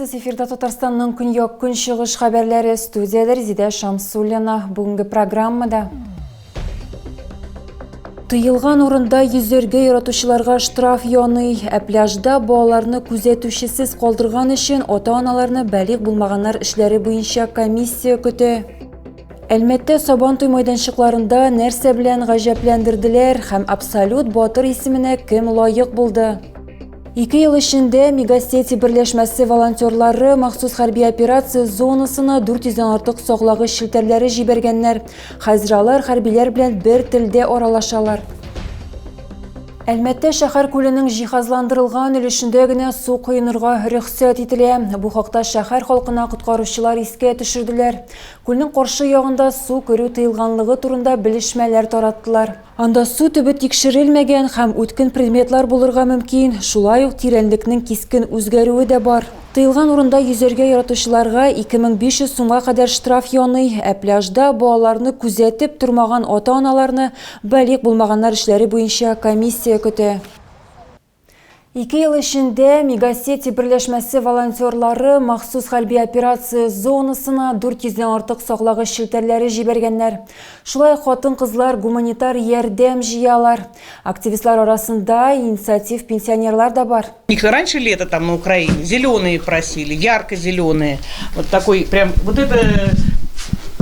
Исәнмесез, эфирда Татарстанның көньяк-көнчыгыш хәбәрләре, студиядә Резидә Шамсуллина. Бүгенге программада Тыелган урында йөзәргә яратучыларга штраф яный, ә пляжда балаларны күзәтүчесез калдырган өчен ата-аналарны балигъ булмаганнар эшләре буенча комиссия көтә. Әлмәттә Сабантуй майданчыкларында нәрсә белән гаҗәпләндерделәр һәм абсолют батыр исеменә кем лаек булды? Ике ел эчендә Мегасети берләшмәсе волонтерлары махсус хәрби операция зонасына 400 дән артык саклагыч челтәрләре җибәргәннәр. Хәзер алар хәрбиләр белән бер телдә аралашалар. Әлмәттә шәһәр күленең җиһазландырылган өлешендә генә су коенырга рөхсәт ителә. Бу хакта шәһәр халкына коткаручылар искә төшерделәр. Күлнең каршы ягында су керү тыелганлыгы турында белешмәләр тараттылар. Анда су төбе тикшерелмәгән һәм үткен предметлар булырга мөмкин, шулай ук тирәнлекнең кискен үзгәрүе дә бар. Тыелган урында йөзәргә яратучыларга 2500 сумга кадәр штраф яный, ә пляжда балаларны күзәтеп тормаган ата-аналарны балигъ булмаганнар эшләре буенча комиссия көтә. Ике ел эчендә Мегасети берләшмәсе волонтерлары махсус хәрби операция зонасына 400 дән артык саклагыч челтәрләре җибәргәннәр. Шулай ук хатын-кызлар гуманитар ярдәм җыялар. Активистлар арасында инициатив пенсионерлар да бар. Их раньше лето там на Украине зеленые просили, ярко-зеленые. Вот такой прям, вот это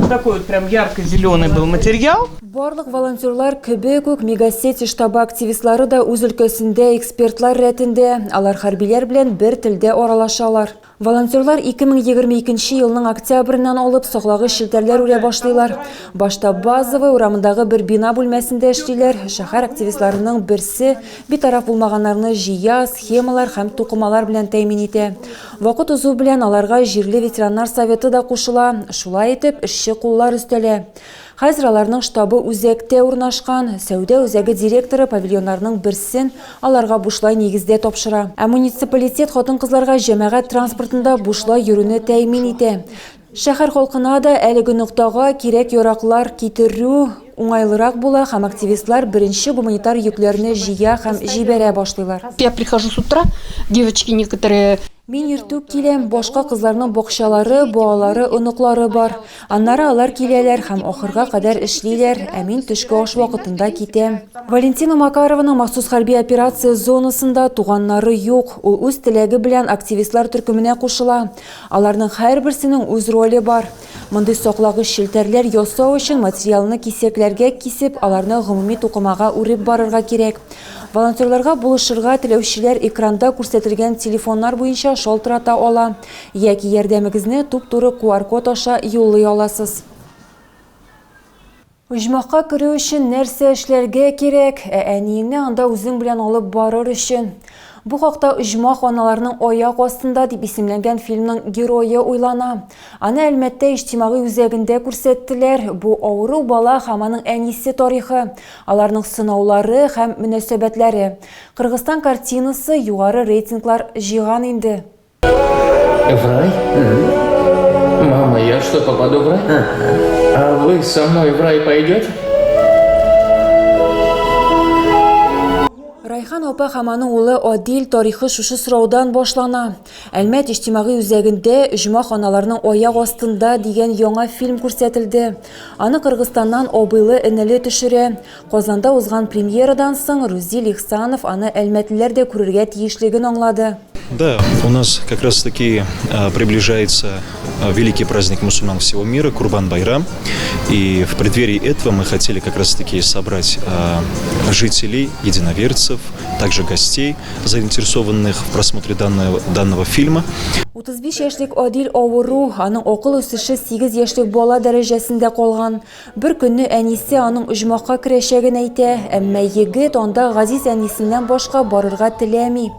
такой вот прям ярко-зеленый был материал. Барлык волонтерлар кебек үк Мегасети штабы активистлары да үз өлкәсендә экспертлар рәтендә. Алар хәрбиләр белән бер телдә аралашалар. Волонтерлар 2022 елның октябреннән алып саклагыч челтәрләр үрә башлыйлар. Башта Базовый урамындагы бер бина бүлмәсендә эшлиләр. Шәһәр активистларының берсе битараф булмаганнарны җыя, схемалар һәм тукымалар белән тәэмин итә. Вакыт узу белән аларга җирле ветераннар советы да кушыла. Шулай итеп, эшче куллар өстәлә. Хәзер аларның штабы үзәктә урнашкан. Сәүдә үзәге директоры павильоннарның берсен аларга бушлай нигездә тапшыра. Ә муниципалитет хатын-кызларга җәмәгать транспортында бушлай йөрүне тәэмин итә. Шәһәр халкына да әлеге ноктага кирәк-яраклар китерү уңайлырак була һәм активистлар беренче гуманитар йөкләрне җыя һәм җибәрә башлыйлар. Я прихожу с утра, девочки некоторые. Мин иртүк киләм, башка кызларның бакчалары, балалары, оныклары бар. Аннары алар киләләр һәм ахырга кадәр эшлиләр, ә мин төшке аш вакытында китәм. Валентина Макарованың махсус хәрби операция зонасында туганнары юк. Ул үз теләге белән активистлар төркеменә кушыла. Аларның һәрберсенең үз роле бар. Мондый саклагыч челтәрләр ясау өчен материалны кисәкләргә кисеп, аларны гомуми тукымага үреп барырга кирәк. Волонтерларга булышырга теләүчеләр экранда күрсәтелгән телефоннар буенча шалтырата ала яки ярдәмегезне туп-туры QR-код аша юллый аласыз. Оҗмахка керү өчен нәрсә эшләргә кирәк, ә әниеңне анда үзең белән алып барыр өчен? Бу хакта Оҗмах аналарның аяк астында дип исемләнгән фильмның герое уйлана. Аны Әлмәттә иҗтимагый үзәгендә күрсәттеләр. Бу авыру бала һәм аның әнисе тарихы, аларның сынаулары һәм мөнәсәбәтләре. Кыргызстан картинасы югары рейтинглар җыйган инде. В рай? Мама, я что, попаду в рай? А вы со мной в рай пойдете? Райхан апа һәм аның улы Адил тарихы шушы сораудан башлана. Әлмәт иҗтимагый үзәгендә Оҗмах аналарның аяк астында дигән яңа фильм күрсәтелде. Аны Кыргызстаннан абыйлы-энеле төшерә. Казанда узган премьерадан соң Рузил Ихсанов аны әлмәтлеләр дә күрергә тиешлеген аңлады. Да, у нас как раз таки приближается великий праздник мусульман всего мира, Курбан-Байрам. И в преддверии этого мы хотели как раз таки собрать жителей, единоверцев, также гостей, заинтересованных в просмотре данного, данного фильма. 35 яшьлек Адил авыру, аның акыл үсеше 8 яшьлек бала дәрәҗәсендә калган. Бер көнне әнисе аның оҗмахка керәчәген әйтә, әмма егет анда газиз әнисеннән башка барырга теләми.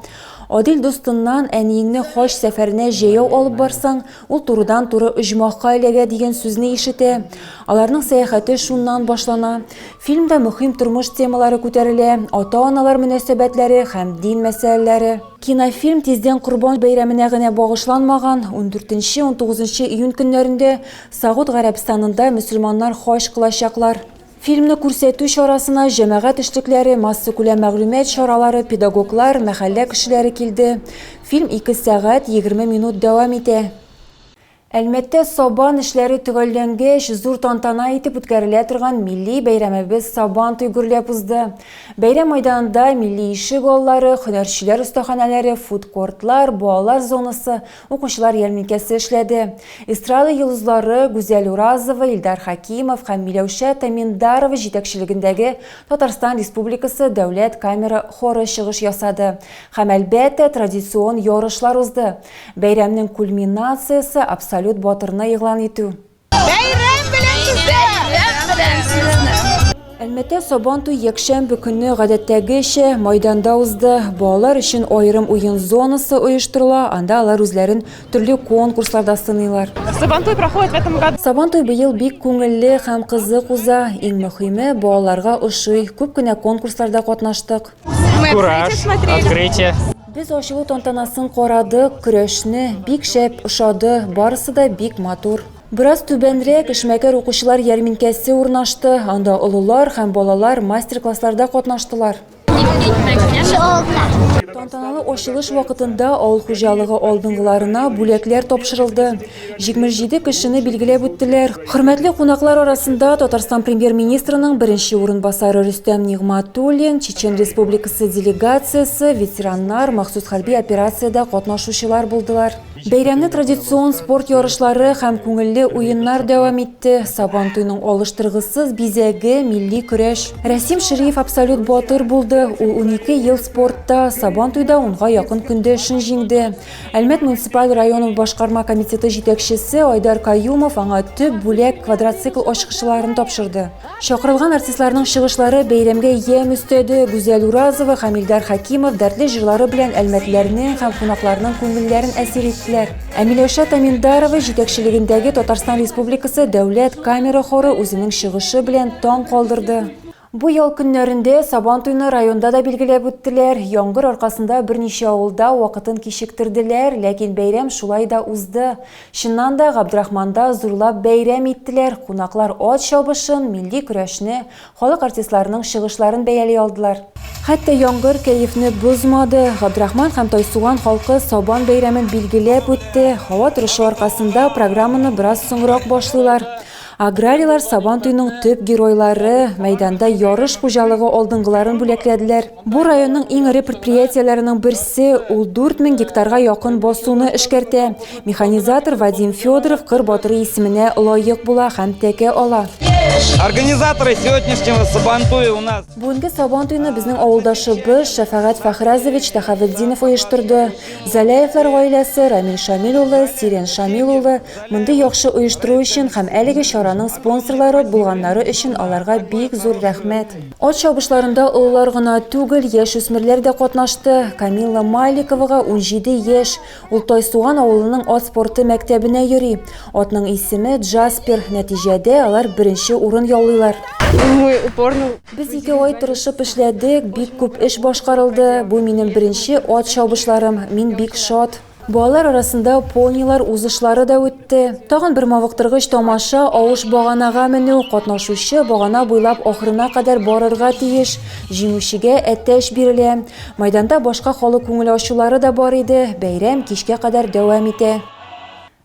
Адил дустыннан әниеңне хаҗ сәфәренә җәяү алып барсаң, ул турыдан-туры оҗмахка эләгә дигән сүзне ишетә. Аларның сәяхәте шуннан башлана. Фильмда мөһим тормыш темалары күтәрелә, ата-аналар мөнәсәбәтләре һәм дин мәсьәләләре. Кинофильм тиздән Корбан бәйрәменә генә багышланмаган, ундүртенче-унтугызынчы июнь көннәрендә Согуд Гарәбстанында мөселманнар хаҗ кылачаклар. Фильмны күрсәтү чарасына җәмәгать эшлекләре, массакүләм мәгълүмат чаралары, педагоглар, мәхәллә кешеләре килде. Фильм 2 сәгать 20 минут дәвам итә. Әлмәттә сабан эшләре төгәлләнгәч, зур тантана итеп үткәрелә торган милли бәйрәмебез Сабантуй гөрләп узды. Бәйрәм майданында милли ишек аллары, һөнәрчеләр остаханәләре, фуд-кортлар, балалар зонасы, укучылар ярминкәсе эшләде. Эстрада йолдызлары Гүзәл Уразова, Илдар Хәкимов һәм Миләүшә Таминдарова җитәкчелегендәге Татарстан Республикасы дәүләт камера хоры чыгыш ясады. Һәм, әлбәттә, традицион ярышлар узды. Бәйрәмнең кульминациясе, абсолют батырны игълан итү. Бәйрәм белән сезне! Бәйрәм белән сезне! Әлмәттә Сабантуй якшәмбе көнне гадәттәгечә майданда узды. Балалар өчен аерым уен зонасы оештырыла, анда алар үзләрен төрле конкурсларда сыныйлар. Сабантуй проходит в этом году. Сабантуй быел бик күңелле һәм кызык уза. Иң мөхиме, балаларга ошый. Күп кенә конкурсларда катнаштык. Кураж, открытие. Без ачылу тантанасын карадык, көрәшне, бик шәп, ошады, барысы да бик матур. Бераз түбәнрәк эшмәкәр укучылар ярминкәсе урнашты, анда олылар һәм балалар мастер-классларда катнаштылар. Тантаналы ачылыш вакытында авыл хуҗалыгы алдынгыларына бүләкләр тапшырылды. 77 кешене билгеләп үттеләр. Хөрмәтле кунаклар арасында Татарстан премьер-министрының беренче урынбасары Рөстәм Нигъмәтуллин, Чечен Республикасы делегациясе, ветераннар, махсус хәрби операциядә катнашучылар булдылар. Бәйрәмне традицион спорт ярышлары һәм күңелле уеннар дәвам итте. Сабантуйның алыштыргысыз бизәге милли көрәш. Рәсим Шириев абсолют батыр булды. Ул 12 ел спортта, Сабантуйда унга якын көндәшен җиңде. Әлмәт муниципаль районы башкарма комитеты җитәкчесе Айдар Каюмов аңа төп бүләк квадроцикл ачкычларын тапшырды. Чакырылган артистларның чыгышлары бәйрәмгә ямь өстәде. Гүзәл Уразова һәм Илдар Хәкимов дәртле җырлары белән әлмәтләрнең һәм кунакларның күңелләрен әсир иттеләр. Ә Миләүшә Таминдарова җитәкчелегендәге Татарстан Республикасы дәүләт камера хоры үзенең чыгышы белән таң калдырды. Бу ял көннәрендә Сабантуйны районда да билгеләп үттеләр. Яңгыр аркасында берничә авылда вакытын кичектерделәр, ләкин бәйрәм шулай да узды. Чыннан да, Габдрахманда зурлап бәйрәм иттеләр, кунаклар ат чабышын, милли көрәшне, халык артистларының чыгышларын бәяли алдылар. Хәтта яңгыр кәефне бозмады. Габдрахман һәм Тайсуган халкы Сабан бәйрәмен билгеләп үтте. Һава торышы аркасында программаны бераз соңрак башлыйлар. Аграрийлар Сабан туеның төп геройлары, мәйданда ярыш хуҗалыгы алдынгыларын бүләкләделәр. Бу районның иң эре предприятиеләренең берсе, ул 4000 гектарга якын басуны эшкәртә. Механизатор Вадим Федоров кыр батыры исеменә лаек була һәм тәкә ала. Организаторы сегодняшнего Сабантуя у нас. Бүгенге Сабантуйны безнең авылдашыбыз Шәфәгать Фәхрәзович Тәхәветдинов оештырды. Заляевлар гаиләсе, Рамил Шамил улы, Сирен Шамил улы, мондый яхшы оештыру өчен һәм әлеге чараның спонсорлары булганнары өчен аларга бик зур рәхмәт. Ат чабышларында олылар гына түгел, яшүсмерләр дә катнашты. Камилла Маликовага 17 яшь. Ул Тайсуган авылының ат спорты мәктәбенә йөри. Атның исеме Джаспер. Нәтиҗәдә, алар беренче урын яулыйлар. Мы упорно Без ике ай тырышып эшләдек, бик күп эш башкарылды. Бу минем беренче ат чабышларым. Мин бик шат. Балалар арасында понилар узышлары да үтте. Тагын бер мавыктыргыч тамаша авыш баганага менү. Катнашучы багана буйлап ахырына кадәр барырга тиеш. Җиңүчегә әтәч бирелә. Майданда башка халык күңел ачулары да бар иде. Бәйрәм кичкә кадәр дәвам итә.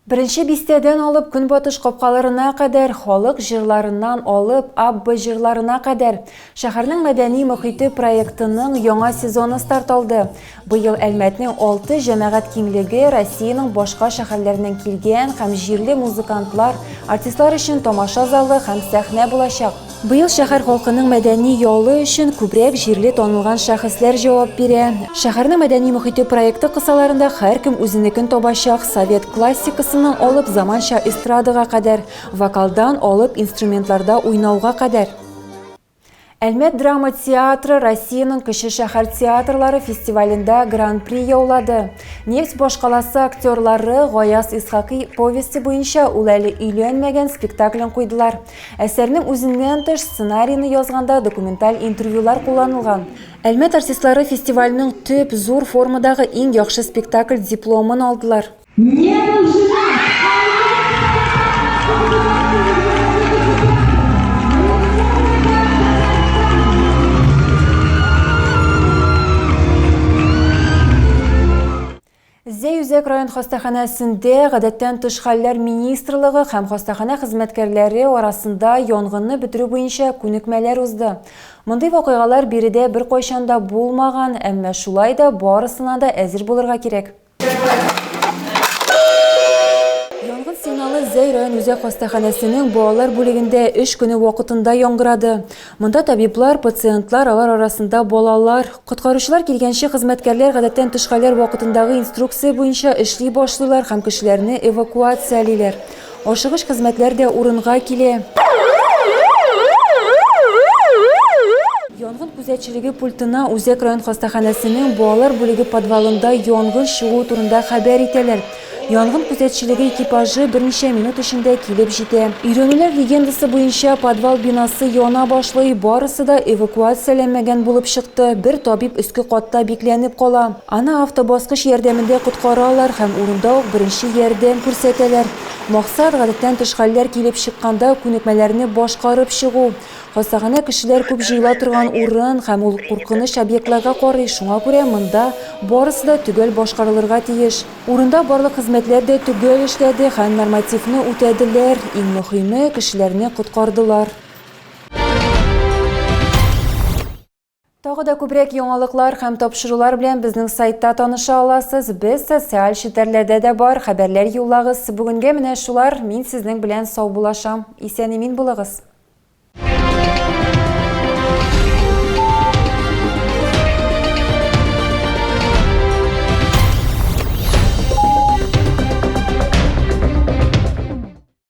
Беренче бистәдән алып көнбатыш капкаларына кадәр, халык җырларыннан алып Абба җырларына кадәр. Шәһәрнең мәдәни мохите проектының яңа сезоны старт алды. Быел Әлмәтнең алты җәмәгать киңлеге Россиянең башка шәһәрләреннән килгән һәм җирле музыкантлар, артистлар өчен тамаша залы һәм сәхнә булачак. Быел шәһәр халкының мәдәни ялы өчен күбрәк җирле танылган шәхесләр җавап бирә. Шәһәрнең мәдәни мохите проекты кысаларында һәркем үзенекен табачак, совет классикасыннан алып заманча эстрадага кадәр, вокалдан алып инструментларда уйнауга кадәр. Әлмәт драма театры Россиянең кече шәһәр театрлары фестивалендә гран-при яулады. Нефть башкаласы актерлары Гаяз Исхакый повесте буенча Ул әле өйләнмәгән спектаклен куйдылар. Әсәрнең үзеннән тыш, сценарийны язганда документаль интервьюлар кулланылган. Әлмәт артистлары фестивальнең төп, зур формадагы иң яхшы спектакль дипломын алдылар. Не нужна! Үзәк район хастаханәсендә Гадәттән тыш хәлләр министрлыгы һәм хастаханә хезмәткәрләре арасында янгынны бетерү буенча күнекмәләр узды. Мондый вакыйгалар биредә беркайчан да булмаган, әмма шулай да барысына да әзер булырга кирәк. Янгын сигналы Зәй район үзәк хастаханәсенең балалар бүлегендә эш көне вакытында яңгырады. Монда табиблар, пациентлар, алар арасында балалар. Коткаручылар килгәнче хезмәткәрләр гадәттән тыш хәлләр вакытындагы инструкция буенча эшли башлыйлар һәм кешеләрне эвакуациялиләр. Ашыгыч хезмәтләр дә урынга килә. Янгын күзәтчелеге пультына Үзәк район хастаханәсенең балалар бүлеге подвалында янгын чыгуы турында хәбәр итәләр. Янгын күзәтчелеге экипажы берничә минут эчендә килеп җитә. Өйрәнүләр легендасы буенча, подвал бинасы яна башлый, барысы да эвакуацияләнмәгән булып чыкты, бер табиб өске катта бикләнеп кала. Аны автобаскыч ярдәмендә коткаралар һәм урында ук беренче ярдәм күрсәтәләр. Максат, гадәттән тыш хәлләр килеп чыкканда күнекмәләрне башкарып чыгу. Хастаханә кешеләр күп җыела торган урын һәм ул куркыныч объектларга карый, шуңа күрә монда барысы да төгәл башкарылырга тиеш. Урында барлык хезмәтләр дә төгәл эшләде һәм нормативны үтәделәр, иң мөхиме, кешеләрне коткардылар. Тагы да күбрәк яңалыклар һәм тапшырулар белән безнең сайтта таныша аласыз. Без социаль челтәрләрдә дә бар, хәбәрләр юллагыз. Бүгенгә менә шулар. Мин сезнең белән саубуллашам. Исән-имин булыгыз.